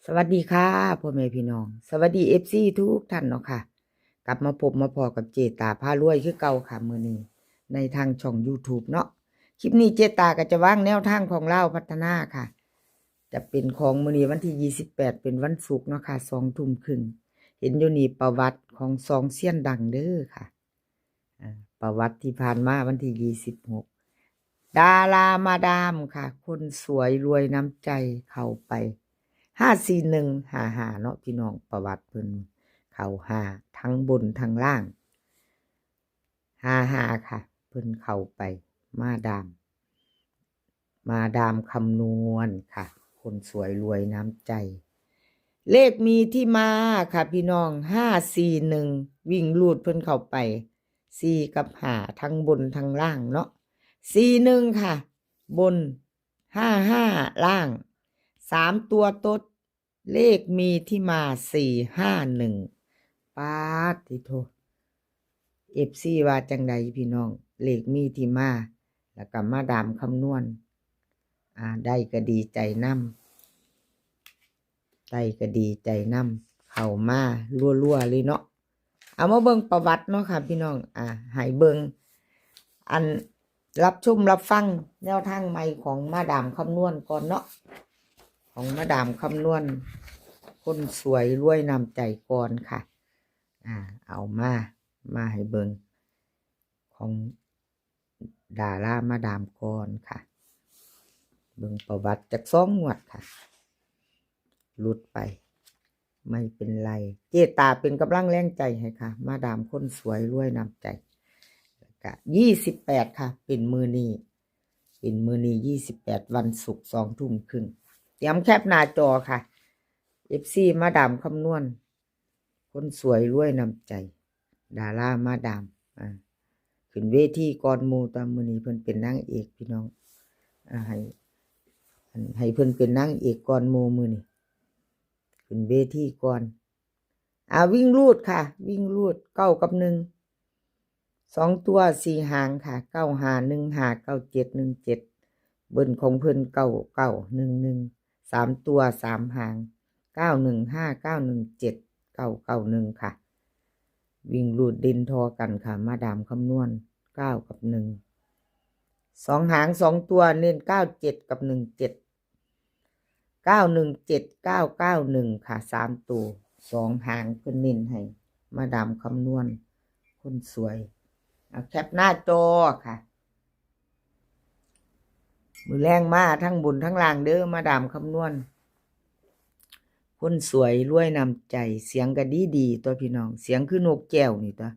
ສະຫວັດດີຄ່ະ ພໍ່ແມ່ພີ່ນ້ອງ ສະຫວັດດີ ເອັຟຊີ ທຸກທ່ານເນາະຄ່ະ. ກັບມາພົບມາພໍ້ກັບເຈຕາພາລວຍຄືເກົ່າຄ່ະ ມື້ນີ້ໃນທາງຊ່ອງ YouTube ເນາະ. ຄລິບນີ້ເຈຕາກໍຈະວາງແນວທາງຂອງລາວພັດທະນາຄ່ະ ຈະເປັນຂອງມື້ນີ້ວັນທີຊາວແປດ ເປັນວັນສຸກເນາະຄ່ະ ສອງທຸ່ມຄຶ່ງ. ເຫັນຢູ່ນີ້ປະຫວັດຂອງສອງຊຽນດັງເດີຄ່ະ. ອາ ປະຫວັດທີ່ຜ່ານມາວັນທີຊາວຫົກ ດາລາມາດາມຄ່ະ ຄົນສວຍລວຍນ້ຳໃຈເຂົ້າໄປ ຫ້າສີ່ໜຶ່ງ ຫ້າຫ້າ ເນາະພີ່ນ້ອງ. ປະຫວັດເພິ່ນເຂົ້າຫ້າທັງບົນທັງລ່າງ ຫ້າຫ້າ ຄ່ະ ເພິ່ນເຂົ້າໄປ ມາດາມ ມາດາມຄຳນວນຄ່ະ ຄົນສວຍລວຍນ້ຳໃຈ. ເລກມີທີ່ມາຄ່ະພີ່ນ້ອງ ຫ້າສີ່ໜຶ່ງ ວິ່ງລູດເພິ່ນເຂົ້າໄປ ສີ່ກັບຫ້າ ທັງບົນທັງລ່າງເນາະ. ສີ່ໜຶ່ງຄ່ະ ບົນ ຫ້າຫ້າ ລ່າງ ສາມຕົວຕົດ ເລກມີທີ່ມາ ສີ່ຫ້າໜຶ່ງ. ປາດຕິໂທ ເອັຟຊີ ວ່າຈັ່ງໃດພີ່ນ້ອງ? ເລກມີທີ່ມາ ແລ້ວກໍມາດາມຄຳນວນ ອາ ໄດ້ກໍດີໃຈນຳ ໄດ້ກໍດີໃຈນຳ ເຂົ້າມາລົວໆເລີຍເນາະ. ເອົາມາເບິ່ງປະຫວັດເນາະຄ່ະພີ່ນ້ອງ ອາ ໃຫ້ເບິ່ງ ອັນ ຮັບຊົມຮັບຟັງແນວທາງໃໝ່ຂອງມາດາມຄຳນວນກ່ອນເນາະ ຂອງມາດາມຄຳນວນ ຄົນສວຍລວຍນ້ຳໃຈກ່ອນຄ່ະ. ອາ ເອົາມາ ມາໃຫ້ເບິ່ງຂອງດາລາມາດາມກ່ອນຄ່ະ. ເບິ່ງປະຫວັດຈັກສອງງວດຄ່ະ ຫຼຸດໄປ ໄມ່ເປັນໄລ ເຈຕາເປັນກຳລັງແຮງໃຈໃຫ້ຄ່ະ ມາດາມຄົນສວຍລວຍນ້ຳໃຈ. ແລ້ວກະຊາວແປດຄ່ະ ເປັນມື້ນີ້ ເປັນມື້ນີ້ຊາວແປດ ວັນສຸກ ສອງທຸ່ມຄຶ່ງ. ຕຽມແຄບໜ້າຈໍຄ່ະ ເອັຟຊີ ມາດາມຄຳນວນ ຄົນສວຍລວຍນ້ຳໃຈ ດາລາມາດາມ ອາ ຂຶ້ນເວທີກ່ອນໝູ່. ຕອນມື້ນີ້ເພິ່ນເປັນນາງເອກພີ່ນ້ອງ ອາ ໃຫ້ ໃຫ້ເພິ່ນເປັນນາງເອກກ່ອນໝູ່ມື້ນີ້ ຂຶ້ນເວທີກ່ອນ. ອາ ວິ່ງຮູດຄ່ະ ວິ່ງຮູດ ເກົ້າກັບໜຶ່ງ ສອງຕົວສີ່ຫາງຄ່ະ ເກົ້າຫ້າ ໜຶ່ງຫ້າ ເກົ້າເຈັດ ໜຶ່ງເຈັດ. ເບິ້ນຂອງເພິ່ນ ເກົ້າເກົ້າ ໜຶ່ງໜຶ່ງ. ສາມຕົວສາມຫາງ ເກົ້າໜຶ່ງຫ້າ ເກົ້າໜຶ່ງເຈັດ ເກົ້າເກົ້າໜຶ່ງຄ່ະ. ວິ່ງຮູດເດັ່ນທໍ່ກັນຄ່ະ ມາດາມຄຳນວນ ເກົ້າກັບໜຶ່ງ. ສອງຫາງສອງຕົວເນັ້ນ ເກົ້າເຈັດ ກັບ ໜຶ່ງເຈັດ ເກົ້າໜຶ່ງເຈັດ ເກົ້າເກົ້າໜຶ່ງຄ່ະ. ສາມໂຕ ສອງຫາງເພິ່ນເນັ້ນໃຫ້ ມາດາມຄຳນວນ ຄົນສວຍ. ເອົາແຄບໜ້າຈໍຄ່ະ ມື້ແລງມາທັງບົນທັງລ່າງເດີ ມາດາມຄຳນວນ ຄົນສວຍລວຍນ້ຳໃຈ. ສຽງກໍດີໆຕົວະພີ່ນ້ອງ ສຽງຄືນົກແກ້ວນີ້ຕົວະ.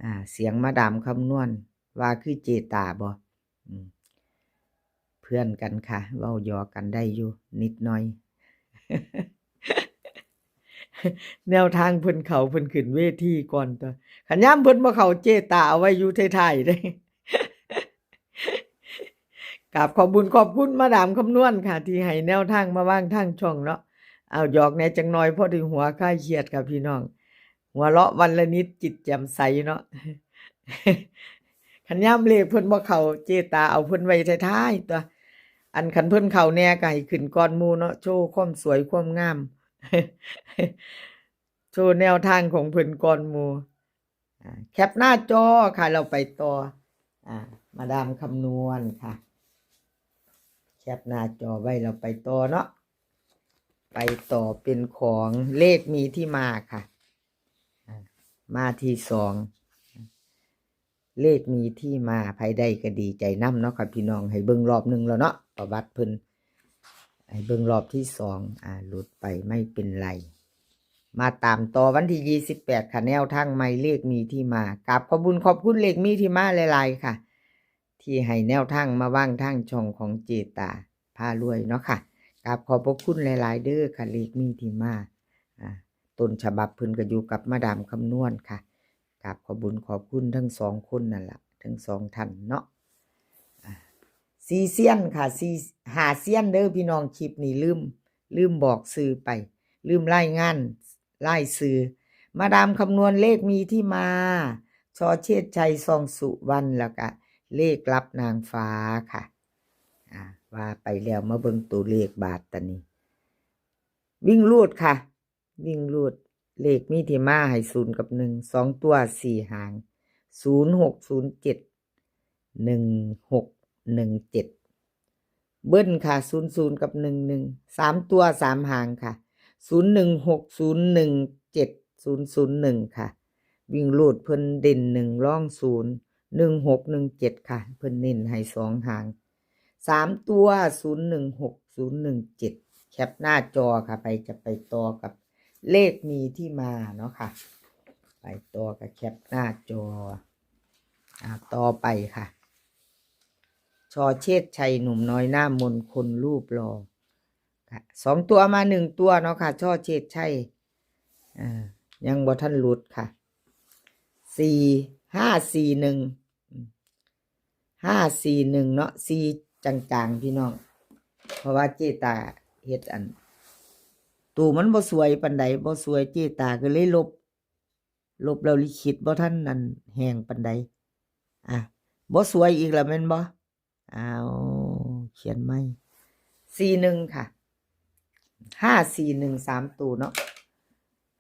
ອາ ສຽງມາດາມຄຳນວນ ວ່າຄືເຈຕາບໍ່? ອືມ ເພື່ອນກັນຄ່ະ ເວົ້າຢອກກັນໄດ້ຢູ່ນິດໜ້ອຍ. ແນວທາງເພິ່ນເຂົ້າ ເພິ່ນຂຶ້ນເວທີກ່ອນຕົວະ. ຄັນຍາມເພິ່ນບໍ່ເຂົ້າ ເຈຕາເອົາໄວ້ຢູ່ທ້າຍໆເດ້. ກາບຂອບບຸນຂອບຄຸນມາດາມຄຳນວນຄ່ະ ທີ່ໃຫ້ແນວທາງມາວາງທາງຊ່ອງເນາະ. ເອົາ ຢອກແດ່ຈັກໜ່ອຍ ພໍໄດ້ຫົວຄາຍຄຽດຄ່ະພີ່ນ້ອງ. ຫົວເລາະວັນລະນິດ ຈິດແຈ່ມໃສເນາະ. ຄັນຍາມເລກເພິ່ນບໍ່ເຂົ້າ ເຈຕາເອົາເພິ່ນໄວ້ທ້າຍໆຕົວະ. ອັນຄັນເພິ່ນເຂົ້າແດ່ກໍໃຫ້ຂຶ້ນກ່ອນໝູ່ເນາະ ໂຊຄວາມສວຍຄວາມງາມ ໂຊແນວທາງຂອງເພິ່ນກ່ອນໝູ່. ອາ ແຄບໜ້າຈໍຄ່ະ ລາວໄປຕໍ່. ອາ ມາດາມຄຳນວນຄ່ະ ແຄບໜ້າຈໍໄວ້ ລາວໄປຕໍ່ເນາະ. ໄປຕໍ່ເປັນຂອງເລກມີທີ່ມາຄ່ະ. ອາ ມາທີສອງ ເລກມີທີ່ມາ ໃຜໄດ້ກໍດີໃຈນຳເນາະຄ່ະພີ່ນ້ອງ. ໃຫ້ເບິ່ງລອບໜຶ່ງແລ້ວເນາະ ປະຫວັດເພິ່ນ ໃຫ້ເບິ່ງລອບທີສອງ. ອາ ຫຼຸດໄປ ໄມ່ເປັນໄລ. ມາຕາມຕໍ່ວັນທີຊາວແປດຄ່ະ ແນວທາງໃໝ່ ເລກມີທີ່ມາ. ກາບຂອບບຸນຂອບຄຸນເລກມີທີ່ມາຫຼາຍໆຄ່ະ ທີ່ໃຫ້ແນວທາງມາວາງທາງຊ່ອງຂອງເຈຕາພາລວຍເນາະຄ່ະ. ກາບຂອບພະຄຸນຫຼາຍໆເດີຄ່ະ ເລກມີທີ່ມາ. ອາ ຕົ້ນສະບັບເພິ່ນກໍຢູ່ກັບມາດາມຄຳນວນຄ່ະ. ກາບຂອບບຸນຂອບຄຸນທັງສອງຄົນນັ້ນລະ ທັງສອງທ່ານເນາະ. ອາ ສີ່ຊຽນຄ່ະ ສີ່ ຫ້າຊຽນເດີພີ່ນ້ອງ. ຄລິບນີ້ລືມ ລືມບອກຊື່ໄປ ລືມລາຍງານລາຍຊື່. ມາດາມຄຳນວນເລກມີທີ່ມາ ຊ ເຊດໄຊ ຊອງສຸວັນ ແລ້ວກະເລກລັບນາງຟ້າຄ່ະ. ອາ ວ່າໄປແລ້ວ ມາເບິ່ງໂຕເລກບາດຕານີ້. ວິ່ງຮູດຄ່ະ ວິ່ງຮູດ ເລກມີທີ່ມາໃຫ້ ສູນກັບໜຶ່ງ ສອງຕົວ ສີ່ຫາງ ສູນຫົກ ສູນເຈັດ ໜຶ່ງຫົກ ໜຶ່ງເຈັດ ເບິ້ນຄ່ະ ສູນສູນກັບໜຶ່ງໜຶ່ງ ສາມຕົວ ສາມຫາງຄ່ະ ສູນໜຶ່ງຫົກ ສູນໜຶ່ງເຈັດ ສູນສູນໜຶ່ງຄ່ະ ວິ່ງຮູດເພິ່ນເດັ່ນໜຶ່ງ ລອງສູນ ໜຶ່ງຫົກ ໜຶ່ງເຈັດຄ່ະ ເພິ່ນເນັ້ນໃຫ້ສອງຫາງ ສາມຕົວ ສູນໜຶ່ງຫົກ ສູນໜຶ່ງເຈັດ ແຄປໜ້າຈໍຄ່ະ ໃຜຈະໄປຕໍ່ກັບເລກມີທີ່ມາເນາະຄ່ະ ໄປຕໍ່ກັບແຄປໜ້າຈໍ ອາ ຕໍ່ໄປຄ່ະ ຊ ເຊດໄຊ ໜຸ່ມນ້ອຍໜ້າມົນ ຄົນຮູບຫຼໍ່ ຄ່ະ ສອງຕົວມາໜຶ່ງຕົວເນາະຄ່ະ ຊ ເຊດໄຊ ອາ ຍັງບໍ່ທັນຫຼຸດຄ່ະ ສີ່ ຫ້າ ສີ່ ໜຶ່ງ ຫ້າ ສີ່ ໜຶ່ງເນາະ ສີ່ຈາງໆ ພີ່ນ້ອງ ເພາະວ່າເຈຕາເຮັດອັນ ໂຕມັນບໍ່ສວຍປານໃດ ບໍ່ສວຍ ເຈຕາກໍເລີຍລົບ ລົບແລ້ວລິຂິດບໍ່ທັນອັນແຮງປານໃດ ອາ ບໍ່ສວຍອີກແລ້ວແມ່ນບໍ່? ອ້າວ ຂຽນໃໝ່ ສີ່ໜຶ່ງຄ່ະ ຫ້າສີ່ໜຶ່ງ ສາມໂຕເນາະ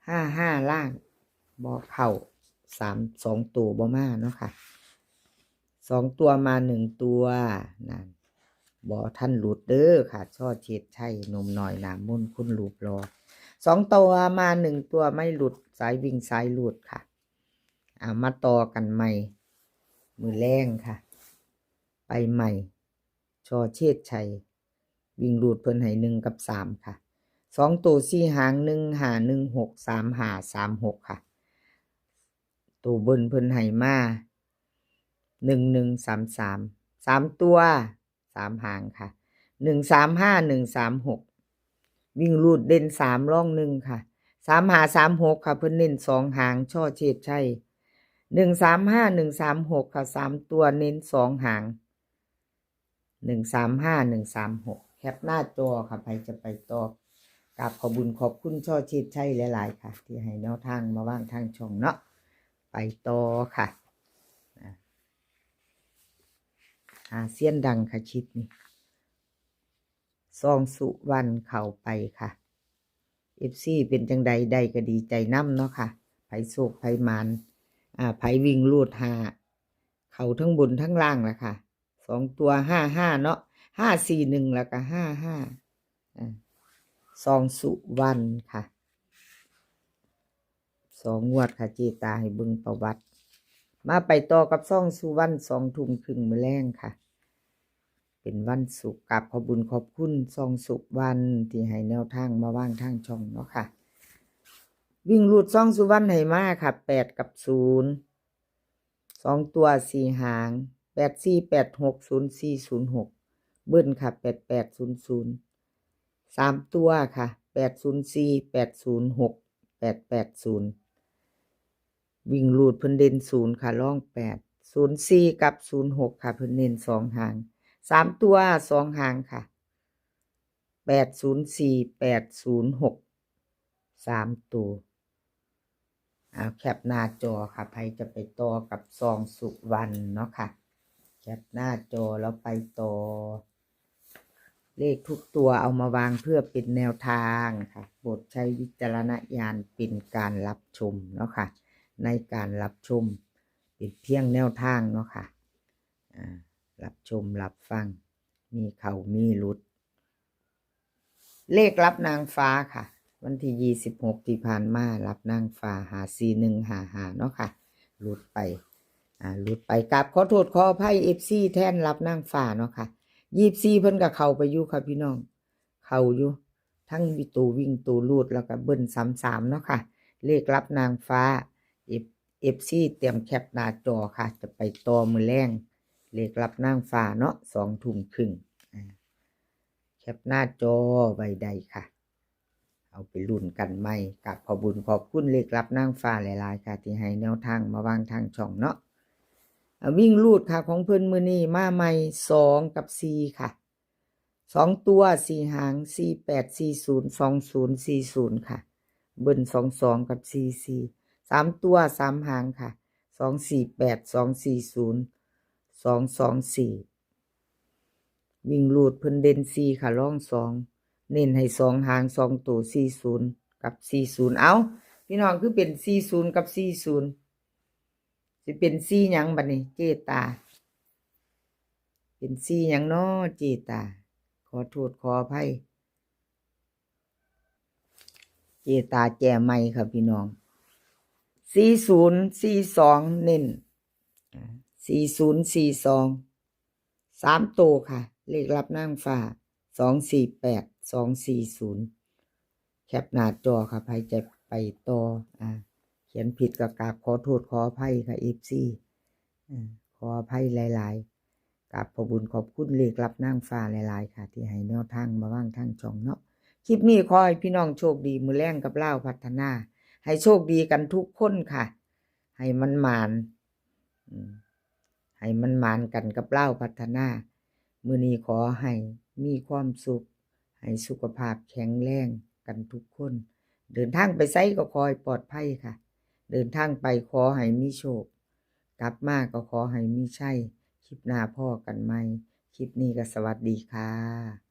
ຫ້າຫ້າ ລ່າງ ບໍ່ເຂົ້າ ສາມ ສອງໂຕບໍ່ມາເນາະຄ່ະ ສອງຕົວມາໜຶ່ງຕົວ ນັ້ນ ບໍ່ທັນຫຼຸດເດີຄ່ະ ຊ ເຊດໄຊ ໜຸ່ມນ້ອຍໜ້າມົນ ຄົນຮູບຫຼໍ່ ສອງຕົວມາໜຶ່ງຕົວ ໄມ່ຫຼຸດ ສາຍວິ່ງສາຍຮູດຄ່ະ ເອົາມາຕໍ່ກັນໃໝ່ ມື້ແລງຄ່ະ ໄປໃໝ່ ຊ ເຊດໄຊ ວິ່ງຮູດເພິ່ນໃຫ້ໜຶ່ງກັບສາມຄ່ະ ສອງໂຕ ສີ່ຫາງ ໜຶ່ງຫ້າ ໜຶ່ງຫົກ ສາມຫ້າ ສາມຫົກຄ່ະ ໂຕເບິ້ນເພິ່ນໃຫ້ມາ ໜຶ່ງໜຶ່ງ ສາມສາມ ສາມຕົວ ສາມຫາງຄ່ະ ໜຶ່ງສາມຫ້າ ໜຶ່ງສາມຫົກ ວິ່ງຮູດເດັ່ນສາມ ລອງໜຶ່ງຄ່ະ ສາມຫ້າ ສາມຫົກຄ່ະ ເພິ່ນເນັ້ນສອງຫາງ ຊ ເຊດໄຊ ໜຶ່ງສາມຫ້າ ໜຶ່ງສາມຫົກຄ່ະ ສາມຕົວເນັ້ນສອງຫາງ ໜຶ່ງສາມຫ້າ ໜຶ່ງສາມຫົກ ແຄປໜ້າຈໍຄ່ະ ໃຜຈະໄປຕໍ່ ກາບຂອບບຸນຂອບຄຸນ ຊ ເຊດໄຊ ຫຼາຍໆຄ່ະ ທີ່ໃຫ້ແນວທາງມາວາງທາງຊ່ອງເນາະ ໄປຕໍ່ຄ່ະ ອາ ອາ ສຽງດັງຄ່ະ ຄລິບນີ້ ຊ ສຸວັນ ເຂົ້າໄປຄ່ະ ເອັຟຊີ ເປັນຈັ່ງໃດ ໄດ້ກໍດີໃຈນຳເນາະຄ່ະ ໃຜໂຊກໃຜໝານ ອາ ໃຜວິ່ງຮູດຫ້າ ເຂົ້າທັງບົນທັງລ່າງລະຄ່ະ ສອງຕົວ ຫ້າຫ້າ ເນາະ ຫ້າສີ່ໜຶ່ງ ແລ້ວກໍ ຫ້າຫ້າ ອາ ຊ ສຸວັນຄ່ະ ສອງງວດຄ່ະ ເຈຕາໃຫ້ເບິ່ງປະຫວັດ ມາໄປຕໍ່ກັບ ຊ ສຸວັນ ສອງທຸ່ມຄຶ່ງມື້ແລງຄ່ະ ເປັນວັນສຸກ ກາບຂອບບຸນຂອບຄຸນ ຊ ສຸວັນ ທີ່ໃຫ້ແນວທາງມາວາງທາງຊ່ອງເນາະຄ່ະ ວິ່ງຮູດ ຊ ສຸວັນ ໃຫ້ມາຄ່ະ ແປດກັບສູນ ສອງຕົວ ສີ່ຫາງ ແປດສີ່ ແປດຫົກ ສູນສີ່ ສູນຫົກ ເບິ້ນຄ່ະ ແປດແປດ ສູນສູນ ສາມຕົວຄ່ະ ແປດສູນສີ່ ແປດສູນຫົກ ແປດແປດສູນ ວິ່ງຮູດເພິ່ນເດັ່ນສູນຄ່ະ ລອງແປດ ສູນສີ່ກັບສູນຫົກຄ່ະ ເພິ່ນເນັ້ນສອງຫາງ ສາມຕົວສອງຫາງຄ່ະ ແປດສູນສີ່ ແປດສູນຫົກ ສາມໂຕ ເອົາ ແຄປໜ້າຈໍຄ່ະ ໃຜຈະໄປຕໍ່ກັບ ຊ ສຸວັນ ເນາະຄ່ະ ແຄປໜ້າຈໍແລ້ວໄປຕໍ່ ເລກທຸກຕົວເອົາມາວາງເພື່ອເປັນແນວທາງຄ່ະ ໂປດໃຊ້ວິຈາລະນະຍານເປັນການຮັບຊົມເນາະຄ່ະ ໃນການຮັບຊົມ ເປັນພຽງແນວທາງເນາະຄ່ະ ອາ ຮັບຊົມຮັບຟັງ ມີເຂົ້າມີຫຼຸດ ເລກລັບນາງຟ້າຄ່ະ ວັນທີຊາວຫົກ ທີ່ຜ່ານມາ ລັບນາງຟ້າ ຫ້າສີ່ໜຶ່ງຫ້າຫ້າ ເນາະຄ່ະ ຫຼຸດໄປ ອາ ຫຼຸດໄປ ກາບຂໍໂທດຂໍອະໄພ ເອັຟຊີ ແທນລັບນາງຟ້າເນາະຄ່ະ ຊາວສີ່ ເພິ່ນກໍເຂົ້າໄປຢູ່ຄ່ະພີ່ນ້ອງ ເຂົ້າຢູ່ ທັງວິ ໂຕວິ່ງໂຕຮູດ ແລ້ວກໍເບິ້ນສາມສາມເນາະຄ່ະ ເລກລັບນາງຟ້າ ເອັຟ ເອັຟຊີ ຕຽມແຄປໜ້າຈໍຄ່ະ ຈະໄປຕໍ່ມື້ແລງ ເລກລັບນາງຟ້າເນາະ ສອງທຸ່ມຄຶ່ງ ອາ ແຄປໜ້າຈໍໄວ້ໄດ້ຄ່ະ ເອົາໄປລຸ້ນກັນໃໝ່ ກາບຂອບບຸນຂອບຄຸນເລກລັບນາງຟ້າຫຼາຍໆຄ່ະ ທີ່ໃຫ້ແນວທາງມາວາງທາງຊ່ອງເນາະ ອາ ວິ່ງຮູດຄ່ະ ຂອງເພິ່ນມື້ນີ້ມາໃໝ່ ສອງກັບສີ່ຄ່ະ ສອງຕົວ ສີ່ຫາງ ສີ່ແປດ ສີ່ສູນ ສອງສູນ ສີ່ສູນຄ່ະ ເບິ້ນ ສອງສອງ ກັບ ສີ່ສີ່ ສາມຕົວ ສາມຫາງຄ່ະ ສອງສີ່ແປດ ສອງສີ່ສູນ ສອງສອງສີ່ ວິ່ງຮູດເພິ່ນເດັ່ນສີ່ຄ່ະ ລອງສອງ ເນັ້ນໃຫ້ສອງຫາງສອງໂຕ ສີ່ສູນກັບສີ່ສູນ. ເອົ້າ ພີ່ນ້ອງ ຄືເປັນສີ່ສູນກັບສີ່ສູນ ຊິເປັນສີ່ຫຍັງບັດນີ້ ເຈຕາ? ເປັນສີ່ຫຍັງນໍເຈຕາ? ຂໍໂທດຂໍອະໄພ ເຈຕາແຈ້ໃໝ່ຄ່ະພີ່ນ້ອງ. ສີ່ສູນສີ່ສອງ ເນັ້ນ ອາ ສີ່ສູນສີ່ສອງ ສາມໂຕຄ່ະ ເລກລັບນາງຟ້າ ສອງສີ່ແປດ ສອງສີ່ສູນ. ແຄປໜ້າຈໍຄ່ະ ໃຜຈະໄປຕໍ່ ອາ ຂຽນຜິດກໍກາບຂໍໂທດຂໍອະໄພຄ່ະ ເອັຟຊີ ອາ ຂໍອະໄພຫຼາຍໆ. ກາບຂອບບຸນຂອບຄຸນເລກລັບນາງຟ້າຫຼາຍໆຄ່ະ ທີ່ໃຫ້ແນວທາງມາວາງທາງຊ່ອງເນາະ. ຄລິບນີ້ຂໍໃຫ້ພີ່ນ້ອງໂຊກດີ ມື້ແລງກັບລາວພັດທະນາ ໃຫ້ໂຊກດີກັນທຸກຄົນຄ່ະ ໃຫ້ມັນໝານ ອາ ໃຫ້ມັນໝານກັນກັບລາວພັດທະນາ. ມື້ນີ້ຂໍໃຫ້ມີຄວາມສຸກ ໃຫ້ສຸຂະພາບແຂງແຮງກັນທຸກຄົນ. ເດີນທາງໄປໃສກໍຂໍໃຫ້ປອດໄພຄ່ະ ເດີນທາງໄປຂໍໃຫ້ມີໂຊກ ກັບມາກໍຂໍໃຫ້ມີໄຊ. ຄລິບໜ້າພໍ້ກັນໃໝ່. ຄລິບນີ້ກໍສະຫວັດດີຄ່ະ.